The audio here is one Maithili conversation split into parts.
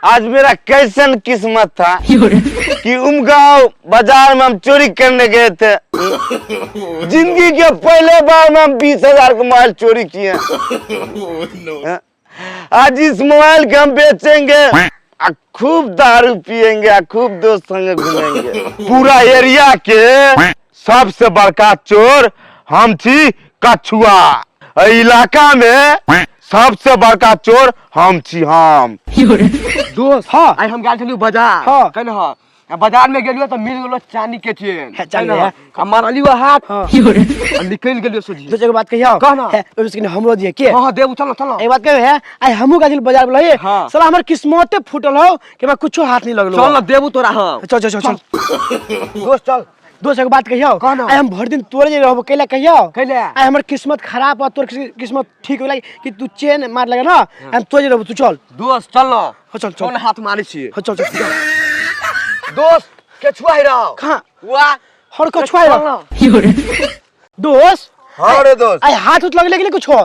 आज मेरा कैसन किस्मत था कि उमगांव बाजार में हम चोरी करने गए थे। जिंदगी के पहले बार में हम 20,000 का मोबाइल चोरी किए। हाँ? आज इस मोबाइल के हम बेचेंगे आ खूब दारू पिएंगे आ खूब दोस्त संगे घूमेंगे। पूरा एरिया के सबसे बड़का चोर हम छी कछुआ। एहि इलाका में सबसे बड़का चोर हम छी हम। दोस्त, हाँ। आइ हम गेल छलियौ बाजार। हाँ। कहने हँ, आ बाजार में गेलियो तऽ मिल गेलो चांदी के चेन। है, चांदी, कहने हँ, है। आ मारलियो हाथ। हाँ। आ निकलि गेलियो सोझी। दोस्त, एगो बात कहियो? कह ना। है, ओहिसँ कनी हमरो दिहे के? हाँ हाँ, देबू, चलो चलो। एक बात कहियो है, आइ हमहूँ गेल छली बाजार बोला हे। हाँ। साला हमर किस्मते फूटल हौ कि हमरा कुछो हाथ नहीं लगलो। चल ना, देबू तोरा हम। चल चल चल चल। दोस्त चल। दोस्त, एगो बात कहियो? कह ना। आइ हम भरि दिन तोरे जे रहबो, कैला कहियो? कैला? आइ हमर किस्मत खराब आ तोर किस्मत ठीक होला कि तू चेन मार लगे ना, हम तोरे जे रहबो, तू चल। दोस्त चल ना। हाँ, चल, चल। कोन हाथ मारै छी? हाँ, चल चल चल। दोस्त केछुआ है रहो। कहाँ? वाह। हर कछुआ है चल रहो। ना। दोस्त। हाँ रे दोस्त। आइ हाथ उठ लगले कि नहीं कुछो?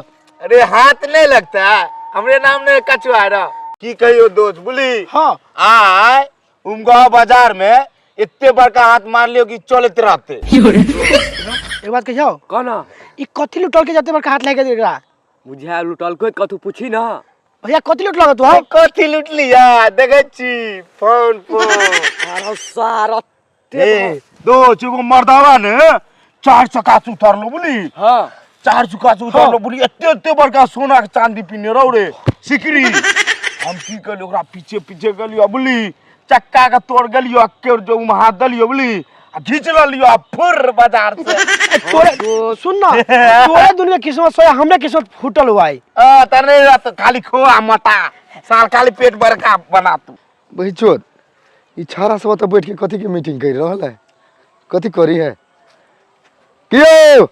अरे हाथ नहीं लगता है, हमरे नाम ने कछुआ रहो। की कहियो दोस्त बोली? हाँ। आय उमगांव बाजार में इतने बड़का हाथ मार लियो कि चलते रहते। एक बात कहियो? कह ना। ई कथी लुटल के जाते बड़का हाथ लागे एकरा? बुझा लुटल कोई कथू पूछी ना। भैया कथी लुटल तू? हाँ? कथी लुट लिया देखे छी फोन फोन। अरे सारा। ए दोस्त, एगो मर्दावा ने चार चक्का से उतरलो बोली। हाँ। चार चक्का से उतरलो बोली, एते एते बड़का सोना के चांदी पिन्ने रहो रे सिकरी। हम की कहलियो ओकरा पीछे पीछे गेलियो बोली, चक्का के तोड़ गेलियो अक्के जो उम हाथ दलियो बोली आ घींच लियो आ फुर बाजार से। तोरे सुन ना, तोरे दुनिया किस्मत सोया हमरे किस्मत फूटल हुआ है। आ तने रात खाली खोआ मटा साल खाली पेट बड़का बना तू। बहिचोद ई छाड़ा सब तऽ बैठ के कथी के मीटिंग कर रहल है, कथी करी है कियो,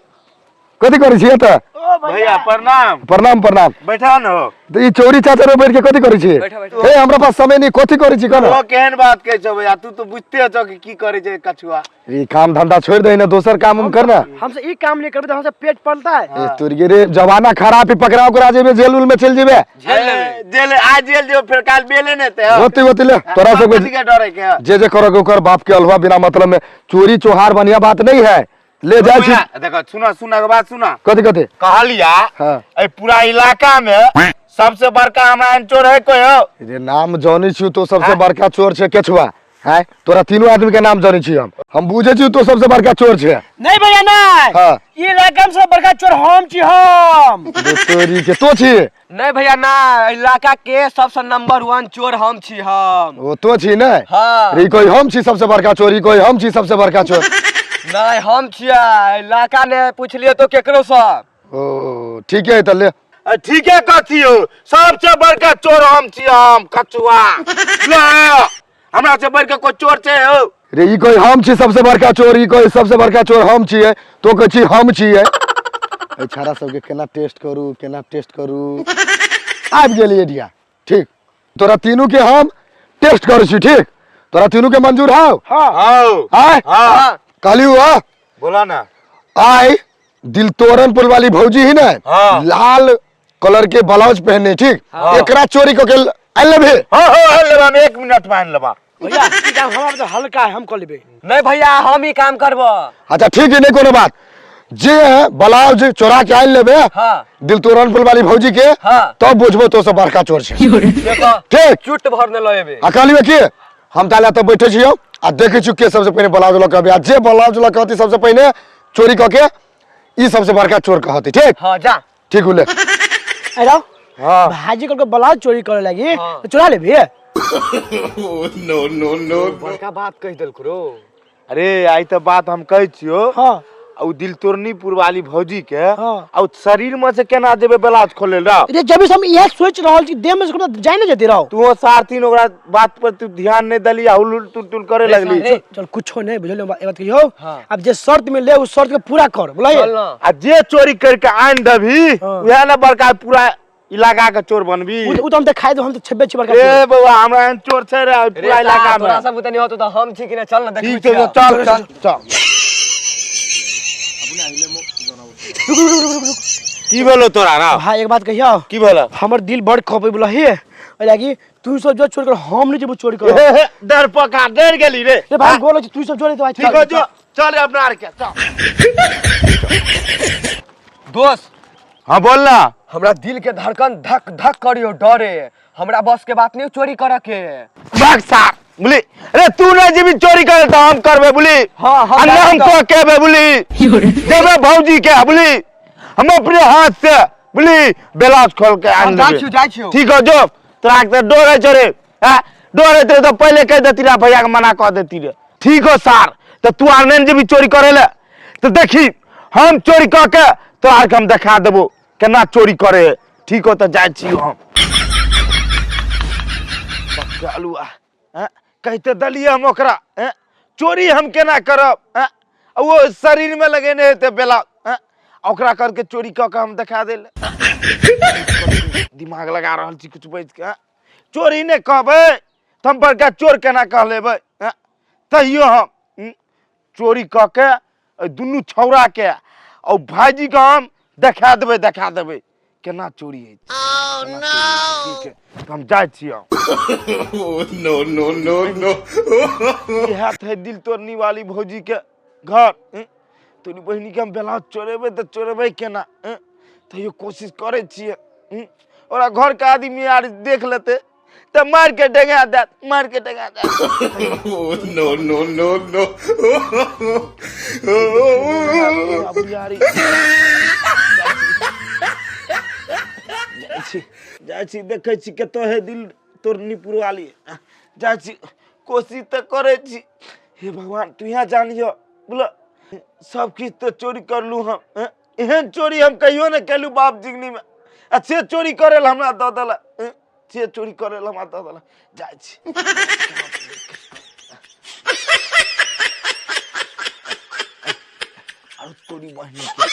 कथी करी छियै तऽ? भैया प्रणाम। प्रणाम प्रणाम। बैठा न हो। तऽ ई चौरी चाचा रे बैठ के कथी करी छियै? बैठा, बैठा। हे हमरा पास समय नहीं, कथी करी छी कह ना? ओ केहन बात कहै छौ भैया, तू तो बुझते छौ कि की करै छै कछुआ। ई काम धंधा छोड़ दे ना, दोसर काम उम कर ना। हमसे ई काम नहीं करबे तो हमसे पेट पलता है। ए तोर गे रे जमाना खराब है, पकड़ा ओकरा जेबे जेल उल में चल जेबे। जेल जेल आज जेल जेबे फिर काल बेले ने ते। होते होते ले तोरा सब कथी के डरे के? जे जे करो के ओकर बाप के अलवा बिना मतलब में चोरी चोहार बढ़िया बात नहीं है। ले जाए छी। देखो सुना सुना के बात सुना। कथी कथी? कहलिया हाँ। ए पूरा इलाका में सबसे बड़का हमरा एहन चोर है कोई हो? रे नाम जानी छी तो सबसे बड़का चोर छे केछुआ है, तोरा तीनों आदमी के नाम जानी छी हम बुझे छी तो सबसे बड़का चोर छे। नहीं भैया नहीं। हाँ। ई इलाका में सबसे बड़का चोर हम छी हम। रे तोरी के तो छी? नहीं भैया ना, इलाका के सबसे नंबर 1 चोर हम छी हम। ओ तो छी ने? हाँ। रे कोई हम छी सबसे बड़का चोर, ई कोई हम छी सबसे बड़का चोर। नहीं हम छियै, इलाका ने पूछलिए तो केकरो से। ओ ठीक है त ले। ठीक है कथी हो, सबसे बड़का चोर हम छी हम कछुआ। ले हमरा से बड़का कोई चोर छै हो? रे ई कोई हम छी सबसे बड़का चोर, ई कोई सबसे बड़का चोर हम छियै, तो कहै छी हम छियै। ए छाड़ा सबके केना टेस्ट करू, केना टेस्ट करू, आबि गेली एडिया। ठीक तोरा तीनू के हम टेस्ट करै छी, ठीक तोरा तीनू के मंजूर हौ? हाँ। हौ। आय? हाँ। कहलियौ हँ? बोला ना। आय दिल तोरणपुर वाली भौजी ही ने, हाँ। लाल कलर के ब्लाउज पहने, ठीक हाँ। एकरा चोरी क के आनि लेबे। हाँ, हाँ, आनि लेबा, हम 1 मिनट में आनि लेबा। भैया, ई काम हमरा तो हल्का है, हम कर लेबे। नहीं भैया, हम ही काम करबो। अच्छा ठीक है, नहीं कोनो बात, जे ब्लाउज चोरा के आनि लेबे, हाँ। दिल तोरणपुर वाली भौजी के, हाँ। तब बुझबो तो सब बड़का चोर छे। देखो, ठीक। चुट भर ने लएबे। आ कहलियो की हम ताले तऽ बैठे छियौ आ देखै छियौ के सबसे पहिने ब्लाउज लऽ के अबै, आ जे ब्लाउज लऽ के अथी सबसे पहिने चोरी कऽ के ई सबसे बड़का चोर कहती, ठीक? हाँ, जा। ठीक होले। अरे हाँ। भाजी करके ब्लाउज चोरी करे लगी, हाँ। तो चुरा लेबी? नो नो नो बड़का बात कह देलको रो। अरे आई तो बात हम कहै छियो। हाँ। आ उ दिल तोड़नीपुर वाली भौजी के, हाँ। आ उ शरीर में से केना जेबे ब्लाउज खोले ला? रे जब से हम इहे सोच रहल छी, देह में से कोनो जाय न जेती रहो। तू सार तीन ओकरा बात पर तू ध्यान नहीं दली आ हुल तुल तुल करे रे लगली। रे। चल कुछो नहीं बुझलियो, एक बात कहियो, हाँ। अब जे शर्त में ले उ शर्त के पूरा कर, बुझलिए? चल ना। आ जे चोरी करके आन दबी, हाँ। उहे ना बड़का पूरा इलाका के चोर बनबी। उ तो हम देखाई दो, हम तो छेबे छी बड़का ए चोर। बौआ, हमरा एहन चोर छै रे रे पूरा इलाका तोरा में। सब उतनी होतो तो हम छी कि ना, चल ना देखबै ठीक छै, छियौ। चल, चल, चल। की भेलो तोरा रा? भाई एक बात कहियो? की भेलो? हमर दिल बड़ कपे बोला हे, ओइ लागी तू सब जो चोरी कर, हम नहीं जेबो चोरी कर। डर पका डर गेली रे। रे भाई, गोल तू सब जोड़े तो भाई। ठीक हो, जो चल अपना आर के चल। दोस्त। हाँ, बोल ना। हमरा दिल के धड़कन धक धक करियो डरे, हमरा बस के बात नहीं चोरी करे के। भाग सार, बोली अरे तू नहीं जेबी चोरी करे तो हम करबे, बोली। हाँ, हम आ ना हम जाबे। तो कहबे, बोली देबे भौजी के, बोली हम अपने हाथ से, बोली बेलाज खोल के आन हम जाइ देबे। छियौ, जाइ छियौ। ठीक हो, जो तोरा के डर है चोरे, हैं डर है तेरे तो पहले कह देती रे, भैया के मना कर देती रे। ठीक हो सार, तो तू आर नहीं जेबी चोरी करे ले तो देखी हम चोरी कह के तोरा के हम देखा देबो केना चोरी करे। ठीक हो, तो जाइ छी हम। चलू आ हैं? कहिते दलिए हम ओकरा, हैं? चोरी हम केना करब, हैं? आ वो शरीर में लगेने हेतै बेला, हैं? आ ओकरा करके चोरी कऽ के हम देखा देल। दिमाग लगा रहल छी किछु बैठ के, हैं? चोरी नहि कहबै तऽ हम बड़का चोर केना कह लेबै, हैं? तैयो हम चोरी कऽ के एहि दुनू छौड़ा के आ भाईजी के हम देखा देबै, देखा देबै केना चोरी होइ छै, केना चोरी होइ छै। ठीक है, तऽ हम जाइ छी हम। No, no, no, no. इएह है दिल तोड़नी वाली भौजी के घर। तोरी बहिनी के हम ब्लाउज चोरेबै तऽ चोरेबै केना? तैयो कोशिश करै छियै। ओकरा घर के आदमी आर देख लेतै तऽ मारि के डेंगा देत, मारि के डेंगा देत। No, no, no, no. बुढ़ियारी जाइ छी, जाइ छी, देखै छी कतऽ है दिल तोड़नी पुरवाली। जाइ छी, कोशिश तऽ करै छी। हे भगवान, तू यहाँ जानियो बोलो सब किछु तऽ चोरी करलू हम, हैं? एहन चोरी हम कहियो नहि केलू बाप जिगनी में, आ से चोरी करे ला हमरा दऽ देलक, हैं? से चोरी करे ला हमरा दऽ देलक। जाइ छी। अरे तोरी बहिनी के,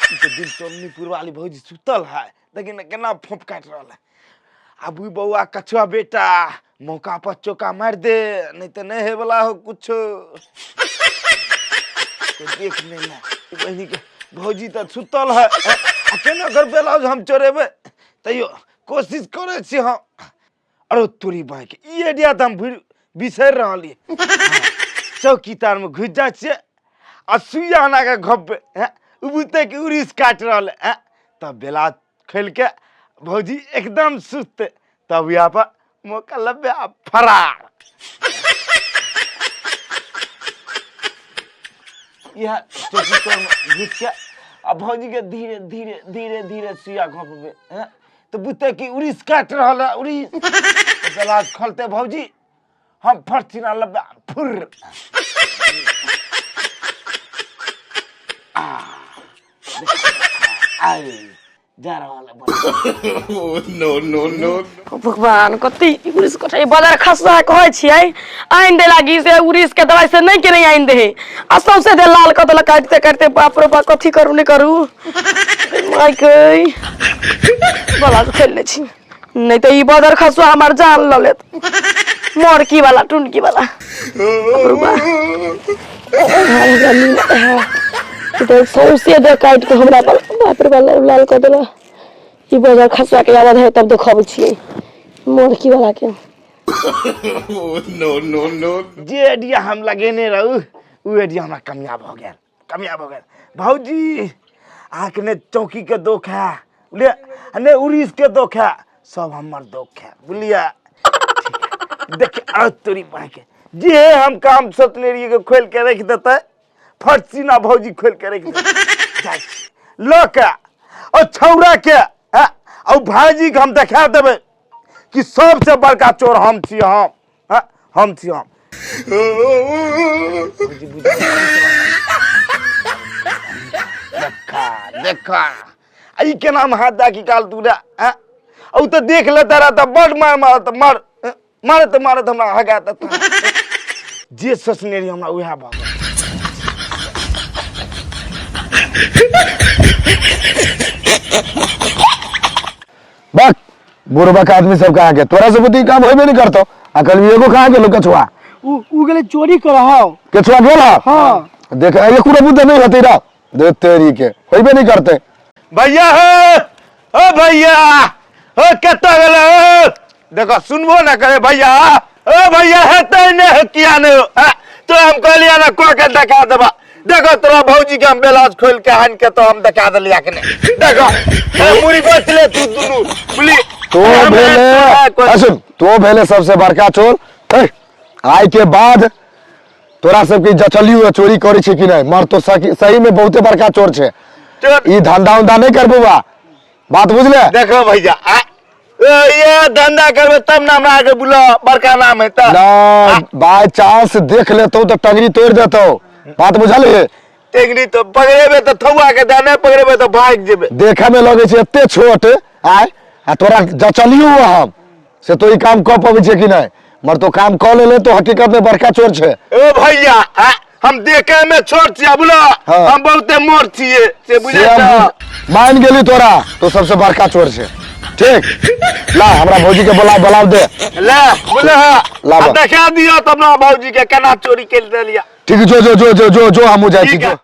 ई तऽ दिल तोड़नी पुरवाली भौजी सुतल है, देखी ने केना फोप काटि रहल है। आब ई बौआ कछुआ बेटा मौका पर चौका मारि दे, नहीं तऽ नहीं होय वाला हो कुछो। तो देख नहीं ना बहिनी के भौजी तऽ सुतल है, आ केना ओकर ब्लाउज हम चोरेबै? तैयो कोशिश करै छी हम। अरे तोरी बाइक, ई आइडिया तऽ हम बिसरि रहलियै। चौकी तार में घुसि जाइ छियै आ सुइया अना के घपबै, हैं उ बुझतै कि उड़ीस काटि रहल है, तब बेला खोलि के भौजी एकदम सुततै, तब यहाँ पर मौका लेबै आ फरार। इएह चौकी तर में घुसि के आ भौजी के धीरे धीरे धीरे धीरे सुइया घोपबै, हैं तऽ बुझतै कि उड़ीस काटि रहल है उड़ीस। बेला खोलतै भौजी, हम फट छिना लेबै आ फुर्र। आइ जा रहल है। No, no, no. भगवान, कते उड़ीस कटे बाजार खसुआ कहै छियै आनि दे लागी से उड़ीस के दवाई से नहीं के नहीं आनि दे, आ सौंसे दे लाल कऽ देलक काटिते काटिते। बाप रे बाप, कथी करू नहीं करू। माय के बला से खेल ले छी, नहीं तो ई बाजार खसुआ हमार जान ल लेत। मोरकी वाला टुनकी वाला, बाप रे बाप। हमरा नींद है। ई तऽ सौंसे दे काटि के हमरा बाप रे बाप लाल कऽ देलक। ई बाजार खसुआ के आवाज है, तब देखबै छियै मोरकी वाला के। No, no, no. जे आइडिया हम लगेने रहू ओ आइडिया हमरा कामयाब हो गेल, कामयाब हो गेल। भौजी, अहाँके ने चौकी के दोख है, बुझलियै, आ ने उड़ीस के दोख है, सब हमर दोख है, बुझलियै। देखिए आ तोरी बाके, जे हम काम सोचने रहियै कि खोलि के राखि देतै फट सीना भौजी खोलि के राखि देतै। जाइ छी लऽ के और छौड़ा के, हैं, और भाईजी के हम देखा देबै कि सबसे बड़का चोर हम छी, हम, हैं, हम छी हम। भौजी बुझल देखा देखा, आ ई केना हम हाथ दऽ के काल तू रे, हैं? आ उ तऽ देख लेता रह तऽ बड मार मारत, मार मारत मारत हमरा हगा देता। जे सोचने रही हमरा उएह भऽ गेल। बक बुढ़बक आदमी सब कहाँ के तोरा से बुद्धि काम होबे नहीं करतो। आ कल एगो कहाँ गेलो कछुआ? उ उ गेलै चोरी करऽ। कछुआ गेल? हाँ। देख, एको बुद्धि नहीं होती रह दे तेरी के, होबे नहीं करते। भैया हो, ओ भैया हो, कतऽ गेल हो? देखो सुनबो ना करे भैया। ओ भैया हेतै ने, किया ने? तो हम कहलिया ना को के देखा देबा। देखो तोरा भौजी के हम ब्लाउज खोल के आन के तो हम देखा देलिया के नहीं। देखो ए, मुड़ी बचले तू दुनू बुली। तो भेले, सुन, तो भेले सबसे बड़का चोर। ए, आइ के बाद तोरा सबके जचलियो चोरी करे छै कि नहीं, मर तो सही में बहुते बड़का चोर छै। ई धंधा उंधा नहीं करबो बा, बात बुझले? देखो भैया, ये धंधा करबे तब ना हमरा आगे बुला बड़का नाम है त ना बाय चांस देख लेतो तो टंगरी तोड़ देतो, बात बुझलिए? टेंगरी तो पकड़ेबे तो थौआ के दे, नहीं पकड़ेबे तो भाग जेबे। देखे में लगे छै एते छोट आय आ तोरा जचलियो हम से तो ई काम क पबै छै कि नहीं, मर तो काम क लेले तो हकीकत में बड़का चोर छै। ओ भैया, हम देखे में छोट छियै बुला। हाँ। हम बहुते मोट छियै से बुझै से हम छ। मान गेली तोरा तो सबसे बड़का चोर छै। ठीक, ला हमरा भौजी के बोला बोलाव दे। ले बुला। लाबऽ। आ देखा दियो तब ना भौजी के केना चोरी कर देलिया। ठीक, जो जो जो जो जो जो हमहूँ जाइ छी। ठीक है। जो।